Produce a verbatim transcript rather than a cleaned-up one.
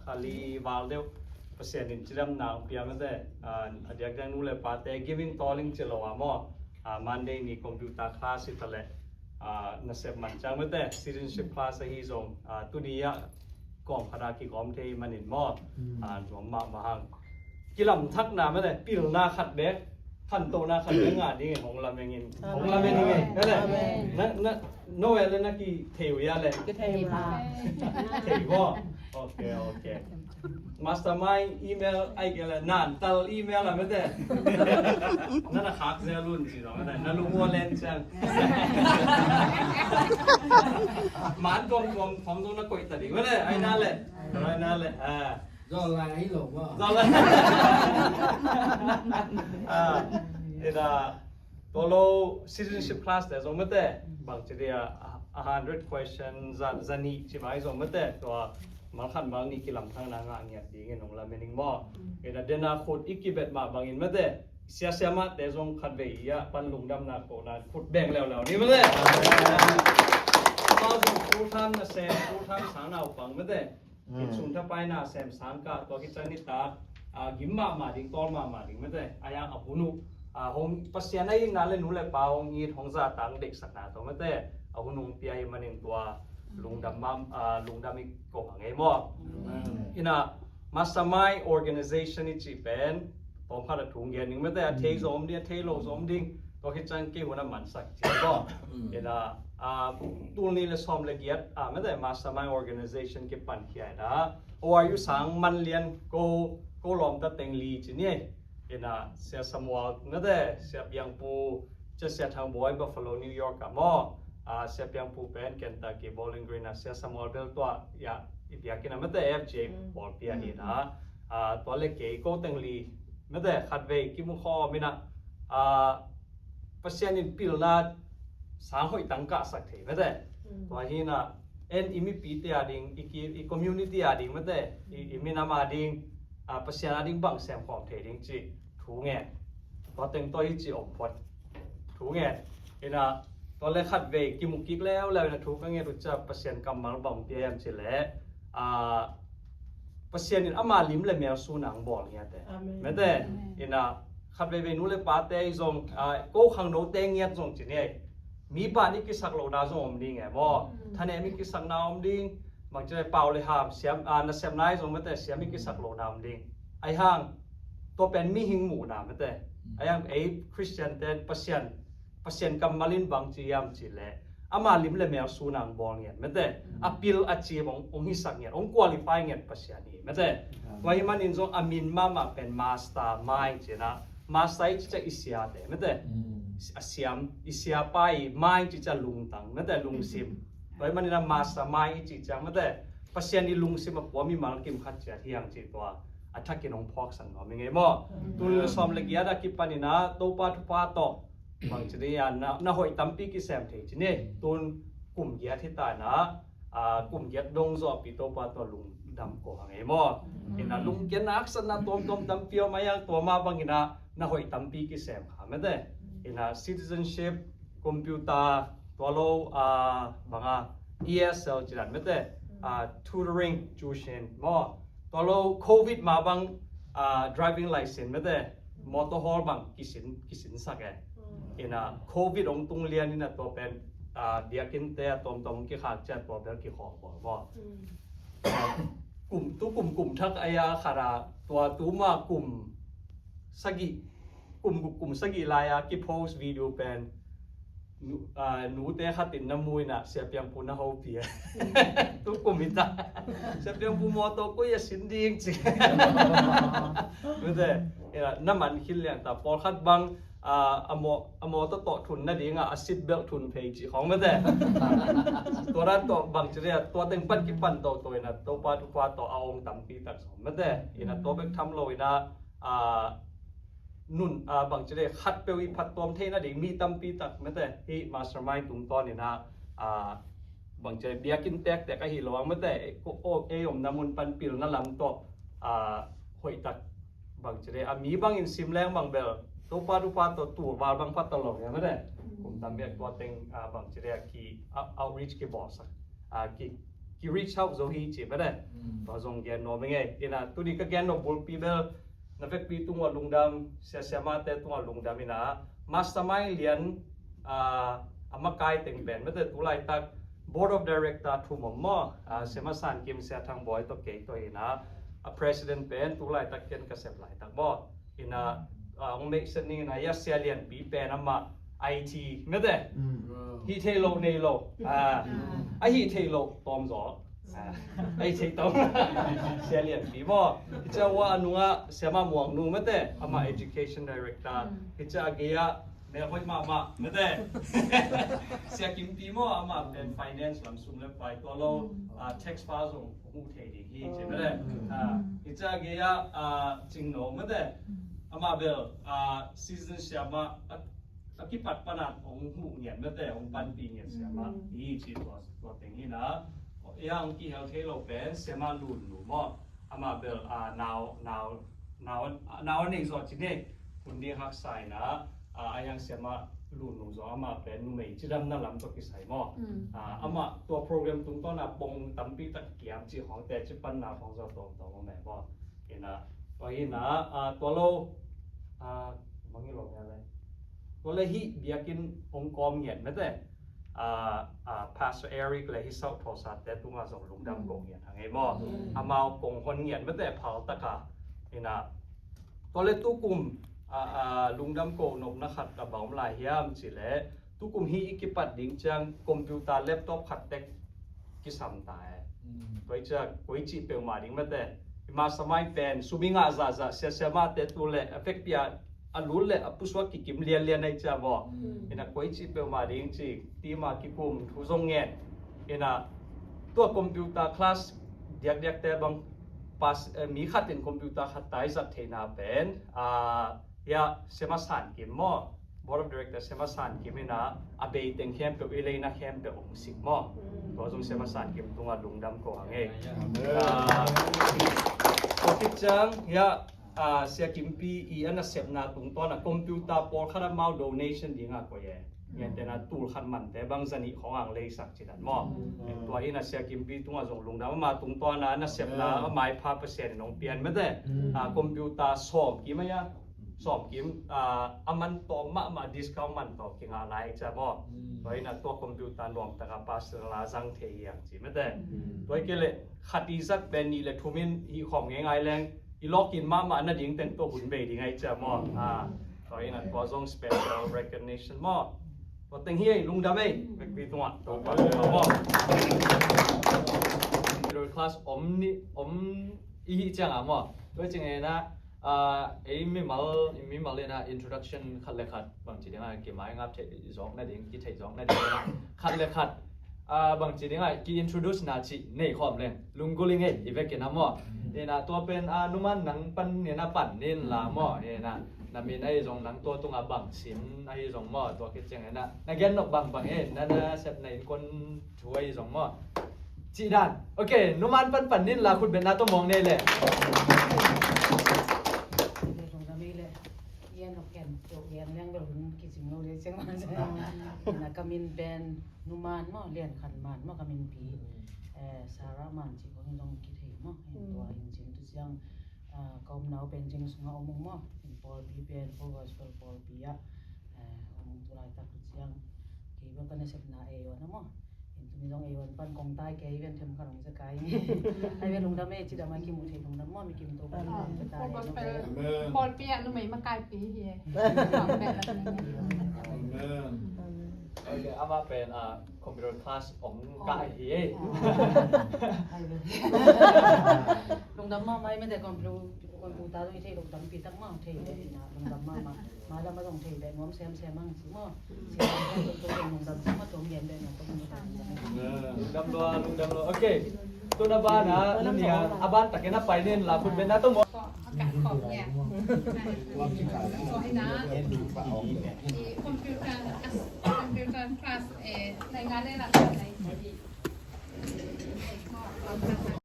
Kha li val deuh Pasian in cidamna hong pia mate. Ah, a diakdiak nu le pate giving tolling ci lo a maw. Ah, Monday ni computer class hi ta leh, ah, nasep man ciang mate, citizenship class ahi zong, ah, tuni ah kawm khat a kigawm thei manin maw. Ah, nuam mahmah hang. Kilamthakna mate, pilna khat bek, khantohna khat bek ngah ding in hong lamen in, hong lamen in. Amen. Mate. Amen. Na, na, Noel le na kithei uh hia le? Kithei ma. Thei maw? Ok, ok. Mastermind email ai ke le, nantal email a mate. Na na khak zel un ci zong mate. Na lung ua len ciang. Man tuamtuam khawm zong na koih ta ding mate. Ai na le. Ai na le. Ah. Zol lai ahi lo maw? Zol lai. Ah, ina, tua lo citizenship class te zong mate. Bang ci dia, a, a hundred question za, za nih ci bai zong mate. Tua mal khat mal nih kilamthakna ngah ngiat ding in hong lamen ing maw. Ina, dena khut i kibet mah bangin mate. Sia sia mah te zong khat vei ia pan lungdamna kohna khut beng leuleu ni mate. Tua zong full time nasem, full time sang naupang mate. Insung thapaina sem sang kah, tua khit ciang nitak, ah, gim mahmah ding, tawl mahmah ding mate. Ai a, a hun uh, ah, hong Pasian a itna le nu le pa hong it, hong zahtak deihsakna tawh mate. A hun hong pia hi manin tua lungdam mah, ah, lungdam i ko hang ei maw. Ina, mastermind organization i cih pen tawm khat a thu hong gen ning mate, a thei zong om ding, a thei lo zong om ding. Tua khit ciang kei hun a mansak ci ko. Ina, ah, tul nih le sawm le giat, ah, mate, mastermind organization kipan khia ina. O R U sang man lian ko, ko lawmta teng li ci ni. Ina, Sia Samuel mate, Sia Piangpu, Sia Thang Bawi Buffalo, New York a maw. Ah, Sia Piangpu pen Kentucky Bowling Green a, Sia Samuel bel tua ia i biakinn a mate, F G A bawlpi a hi na. Ah, tua le kei ko teng li mate, khat vei kimu khawm ina, ah, Pasian in pilna sang hoih tang kahsak thei mate. Tua hi na, en i mipite a ding, i ki, i community a ding mate, i, i minam a ding, ah, Pasian a ding bang sem khawm thei ding ci thu ngen. Tua teng tua hi ci om phot. Thu ngen. Ina, tua le khat vei kimu kik leuleu ina thu ka ngen uh ciang Pasian kammal bang pia hiam ci le, ah, Pasian in ama lim le mel suna hong bawl ngiat e. Amen. Mate, ina, khat veivei nu le pate i zong, ah, ko khangnote ngiat zong ci ni ei. Mi pan i kisak lohna zong om ding e maw. Thanem i kisakna om ding. Bang ci le pau le ham, siam, ah, nasepna i zong mate, siam i kisak lohna om ding. Ai hang, tua pen mihing muhna mate. Ai hang, ei Christian ten Pasian Pasian kammal in bang ci hiam ci le, ama lim le mel suna hong bawl ngiat mate. A pil a ciam hong, hong hisak ngiat, hong qualify ngiat Pasian hi mate. Tua hi manin zong a min mahmah pen mastermind ci na. Master i ci ciang i siate mate. A siam, i siapa i, mind ci ciang lungtang mate, lungsim. Tua hi manin a mastermind i ci ciang mate, Pasian i lungsim a pua mimal kim khat ciat hi hang ci tua a thakin hong phawksak nuam i ngei maw. Tul sawm le giat a kipan ina Topa thupha tawh bang ci ni a, na, na hoih tampi kisem thei ci ni. Tun kum giat hi ta na, ah, kum giat dong zawhpi Topa tawh lungdam ko hang ei maw. Ina lungkiatna haksatna tuamtuam tampi om a, tua mah bang ina na hoih tampi kisem kha mate. Ina citizenship, computer, tua lo, ah, bang a, E S L ci dan mate, ah, tutoring, tuition maw. Tua lo covid mah bang, ah, driving license mate, motor hawl bang kisin, kisinsak e. Ina covid hong tung lian ina tua pen, ah, biakinnte a tuamtuam kikhak ciang tua bel kikhawh bawl maw. Ah, kum, tu kum, kum thak a ia khat a, tua tu ma kum sagih, kum guk kum sagih lai a kipost video pen, nu, ah, nute khat in na mu ina Sia Piangpu na hopih a. Tu kum hi ta. Sia Piangpu mawtaw koi a sin ding ci. Nute, ina, na man khit liang ta, pawlkhat bang, ah, a maw, a mawtaw tawh thun nading a, a seat belt thun phei ci khawng mate. Tua dan tawh bang ci dia, tua teng pan kipan tawh tua ina Topa thupha tawh a ong tampi tak sawm mate. Ina tua bek tham lo ina, ah, nun, ah, bang ci le khat peuh i phattuam theihna ding mi tampi tak mate, hih mastermind tungtawn ina, ah, bang ci le biakinn tektek ahi lo ang mate, ko, o, ei omna mun pan pilna lam tawh, ah, hoih tak bang ci le a mi bangin sim leng bang bel Topa thupha tawh tul val bang phat ta lo hia mate. Kum tam biak tua teng, ah, bang ci le a ki, ah, outreach kibawlsak, ah, ki ki reach out zo hi ci bel e. Tua zong gen nuam ing e. Ina tuni ka gen nop bulpi bel na vekpi tungah lungdam, sia siamate tungah lungdam ina mastermind lian a makai teng pen mete tulaitak board of director thum om maw, a, Sia Masan Kim, Sia Thang Bawi tawh kei tawh ina a president pen tulaitak ken ka sep laitak maw. Ina a, hong meihset ning ina, ya Sia Lianpi pen amah I T mete. Hih theih loh nei lo. A, a hih theih loh tawm zaw. A, a hih theih tawm. Sia Lianpi maw. Hi cia ua a nungah Sia Ma Muang Nu mete. Amah education director. Hi cia a gei-ah melhoih mahmah mete. Sia Kimpi maw, amah pen finance lam sum le pai tua lo. A, tax pa zong hong uh thei ding hi ci mete. A, hi cia a gei-ah, a, Cingno mete. Amah bel, a, season siamah a, a kipat pana hong huh ngiat mete, hong panpih ngiat siamah hi ci tua, tua teng hi na. Ia hong kihel thei lo pen Sia Ma Lun Nu maw. Amah bel, a, nau, nau, nau, nau a nei zaw ci ne. Hun ding haksa ina, a, a hiang Sia Ma Lun Nu zaw amah pen numei cidamna lam tawh kisai maw. A, amah tua program tungtawna pong tampi tak kiam ci hong te ci panna hong zaw tawmtawm om e maw. Ina, tua hi na, a, tua lo, a, mangi lo ngiat le. Tua le hih biakinn hong kawm ngiat mete. A, a, Pastor Eric le hih South Tulsa te tungah zong lungdam ko ngiat hang ei maw. Amau kong hon ngiat mete phal taka. Ina, tua le tukum, a, a, lungdam ko nopna khat a bang om lai hiam ci le, tukum hih i kipat ding ciang computer laptop khat tek kisam ta e. Koi cia, koi cih peuhmah ding mete. I mastermind pen sum i ngah zahzah, sia siamate tu le a vekpi a a lut le a pusuak kikim lianlian ahi cia maw. Ina koi cih peuhmah ding ci, tima kikum thu zong ngen. Ina tua computer class diakdiakte bang pas, eh, mi khat in computer khat tai zat theihna pen, a, ia Sia Masan Kim maw. Board of Director Sia Masan Kim ina a bei teng khempeuh i leina khempeuh hong sik maw. Tua zong Sia Masan Kim tungah lungdam ko hang ei. Amen. A, tua khit ciang, ia, a, Sia Kimpi i a nasepna tungtawn a computer pawlkhat amau donation dingah koih e. Ngiantena tul khat mante bang zanih khawng ang leisak ci dan maw. Tua hi na Sia Kimpi tungah zong lungdam, ama tungtawn a nasepna a maipha Pasian in hong pian mete. A, computer sawm kim a ia. Sawm kim, a, a man tawm mahmah discount man tawm kingah lai cia maw. Tua hi na tua computer nuamtaka personal a zang thei hiang ci mete. Tua hi kei le khat i zat pen nih le thum in hih khawm ngeingai leng i lawkin mahmah nading teng tawh hun bei ding ahi cia maw. A, tua hi na tua zong special recognition maw. Tua teng hi ei, lungdam ei, vekpi tungah. Tua pa maw. Middle class om ni, om i hih ciang a maw. Tua hi ciang ei na, a, ei mimal, mimal ina introduction khat le khat bangci dinga kimai ngap thei zawk nading, kithei zawk nading ina khat le khat, a, bangci dinga ki introduce na ci nei khawm leng lunggulh ing ei, i vekin a maw. Ina tua pen, a, numan nang pan ina pan nin la maw. Ina na min ahi zong nang tua tunga bang sim ahi zong maw, tua khit ciang ina na gen nop bangbang ei, na nasepna innkuan thu ahi zong maw. Cih dan. Ok, numan panpan nin la khut betna tawh mawng nei le. Lungdam ei le. Ian ok ken, tok ian leng bel hun kicing lo le ciang man ciang. Na ka min pen numan maw, Lian Khan Man maw ka min pi. Eh, Sarah Man cih khong zong kithei maw. Tua in cin tu ciang, ah, ka omna uh pen Cing sungah om ung maw. In pawlpi pen Full Gospel pawlpi ah, eh, om ung tu laitak tu ciang. Kei bel ka nasepna ei wan a maw. In tuni zong ei wan pan kong tai kei ven them khat hong zekai. Ai ve lungdam ei, cidam a kimu thei lungdam maw, mi kim to pan kong zekai. Full Gospel pawlpi ah numei makaipi hi e. Amen. Ok, amah pen, ah, computer class hong kah hi e. Ai ve. Lungdam maw, mai mete computer, computer zong i thei lo tampi tak maw, thei le ina lungdam maw, maw. Mala ma zong thei beh nuam semsem ang ci maw. Semsem ang ci maw, tuam gen beh nuam. Lungdam lua, lungdam lua. Ok. Tuna bana, nuni a, a ban takin a pai nin la khut betna tawh mawng. Computer, computer class, eh, nai nga le la.